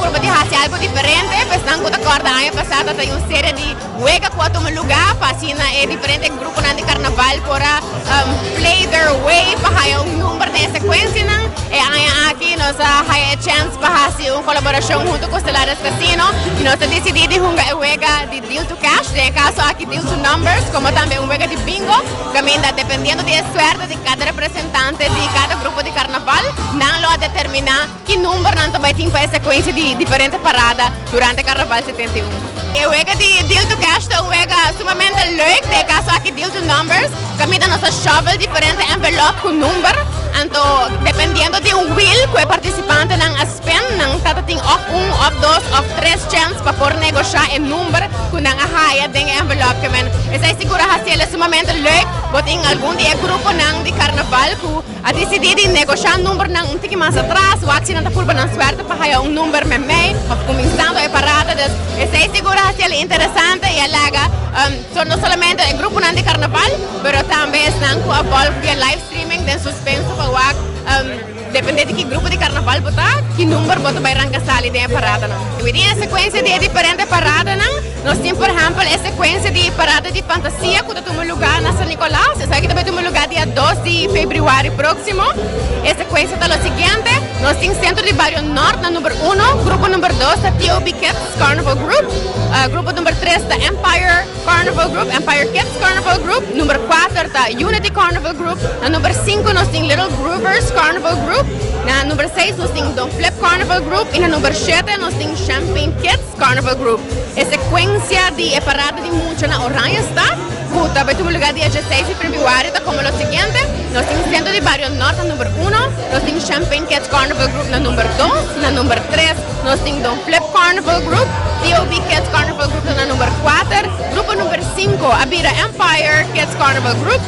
purba di hasi algo diferente, pues nan ku ta kòrda, aña pasá tabatin un serie di wega ku a tuma lugá pa asina e diferente gruponan di karnaval por a play their way pa haya un number den sekuensianan. E aña aki nos a haya e chance pa hasi un kolaborashon huntu ku Stellaris Casino i nos a disidí di hunga e wega di Deal to Cash, den e kaso aki Deal to Numbers, komo tambe un wega di bingo, kaminda dependiendo di e suerte di kada representante di kada grupo di karnaval, nan lo a determiná ki number nan ta bai tin pa e sekuensia di diferente parada durante Karnaval 71. E wega di Deal to Cash ta un wega sumamente leuk, den e kaso aki Deal to Numbers, kaminda nos a shuffle diferente envelop ku number, anto dependiendo di un wheel ku e partisipantenan a spin, nan ta tin òf un, òf dos, òf tres chance pa por negoshá e number ku nan a haya den e envelop. Ke men, esei sigur a hasié sumamente leuk. Bo tin algun di e gruponan di karnaval ku a disidí di negoshá numbernan un tiki mas atras, wak si nan ta purba nan suerte pa haya un number meimei òf kuminsando e parada. Dus esei sigur a hasié interesante i a laga so no solamente e gruponan di karnaval, pero tambe esnan ku a volg via live streaming den suspenso pa wak, depende di ki grupo di karnaval bo ta, ki number bo ta bai ranka sali den e paradanan. We tin e sekuensia di e diferente paradanan. Nos tin, por ehèmpel, e sekuensia di parada di fantasia ku ta tuma lugá na San Nicolas. Esaki ta bai tuma lugá dia 2 di febrüari próksimo. E sekuensia ta lo siguiente. Nos tin Sentro di Bario Nort na number 1, grupo number 2 ta TOB Kids Carnival Group, grupo number 3 ta Empire Carnival Group, Empire Kids Carnival Group, number 4 ta Unity Carnival Group, na number 5 nos tin Little Groovers Carnival Group, na number 6 nos tin Don Flip Carnival Group i na number 7 nos tin Champagne Kids Carnival Group. E sekuensia di e parada di mucha na Oranjestad, ku ta bai tuma lugá dia 16 di febrüari, ta komo lo siguiente. Nos tin Sentro di Bario Nort na number 1, nos tin Champagne Kids Carnival Group na number 2, na number 3 nos tin Don Flip Carnival Group, TOB Kids Carnival Group na number 4, grupo number 5 a bira Empire Kids Carnival Group,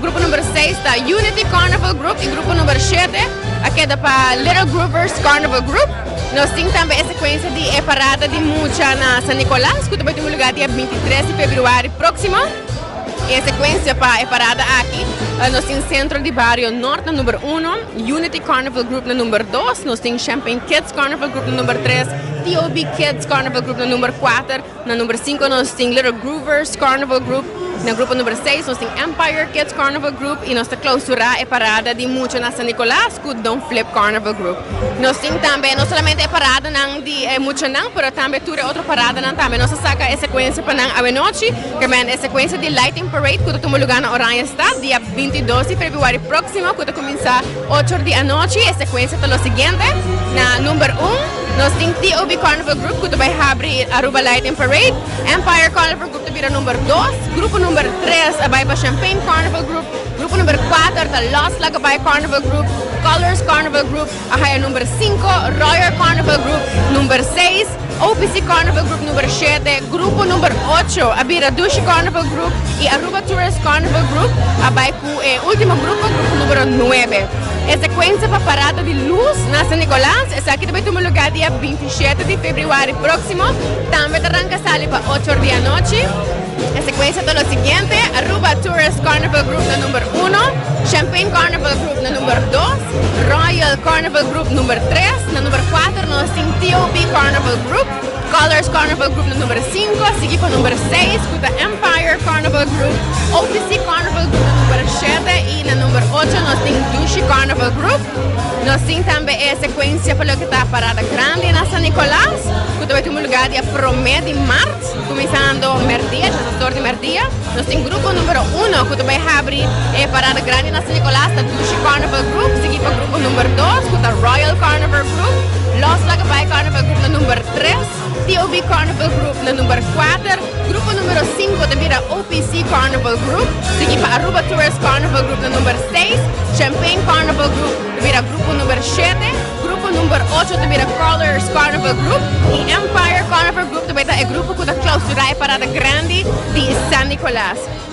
grupo number 6 ta Unity Carnival Group i grupo number 7 a keda pa Little Groovers Carnival Group. Nos tin tambe e sekuensia di e parada di mucha na San Nicolas, ku ta bai tuma lugá dia 23 di febrüari próksimo. E sekuensia pa e parada aki, nos tin Sentro di Bario Nort na number 1, Unity Carnival Group na number 2, nos tin Champagne Kids Carnival Group na number 3, TOB Kids Carnival Group na number 4, na number 5 nos tin Little Groovers Carnival Group, na grupo number 6 nos tin Empire Kids Carnival Group i nos ta klousurá e parada di mucha na San Nicolas ku Don Flip Carnival Group. Nos tin tambe no solamente e paradanan di e muchanan, pero tambe tur e otro paradanan tambe nos a saka e sekuensia pa nan awenochi, ke men e sekuensia di Lighting Parade ku ta tuma lugá na Oranjestad dia 22 di febrüari próksimo, ku ta kuminsá 8 or di anochi. E sekuensia ta lo siguiente. Na number 1 nos tin TOB Carnival Group ku ta bai habri Aruba Lighting Parade. Empire Carnival Group ta bira number 2. Grupo number 3 a bai pa Champagne Carnival Group. Grupo number 4 ta Lost Lagabai Carnival Group. Colors Carnival Group a haya number 5. Royal Carnival Group number 6. OPC Carnival Group number 7. Grupo number 8 a bira Dushi Carnival Group i Aruba Tourist Carnival Group a bai ku e último grupo, grupo number 9. E sekuensia pa parada di lus na San Nicolas, esaki ta bai tuma lugá dia 27 di febrüari próksimo, tambe ta ranka sali pa 8 or di anochi. E sekuensia ta lo siguiente. Aruba Tourist Carnival Group na number 1, Champagne Carnival Group na number 2, Royal Carnival Group number 3, na number 4 nos tin TOB Carnival Group, Colors Carnival Group na number 5, sigui pa number 6 ku ta Empire Carnival Group, OPC Carnival Group na number 7 i na number 8 nos tin Dushi Carnival Group. Nos tin tambe e sekuensia pa loke ta parada grandi na San Nicolas, ku ta bai tuma lugá dia 1 di mart, kuminsando mèrdia, 12 or di mèrdia. Nos tin grupo number 1 ku ta bai habri e parada grandi na San Nicolas, ta Dushi Carnival Group, sigui pa grupo number 2 ku ta Royal Carnival Group, Los Lagabai Carnival Group na number 3, TOB Carnival Group na number 4, grupo number 5 ta bira OPC Carnival Group, sigui pa Aruba Tourist Carnival Group na number 6, Champagne Carnival Group ta bira grupo number 7, grupo number 8 ta bira Colors Carnival Group i Empire Carnival Group ta bai ta e grupo ku ta klousurá e parada grandi di San Nicolas.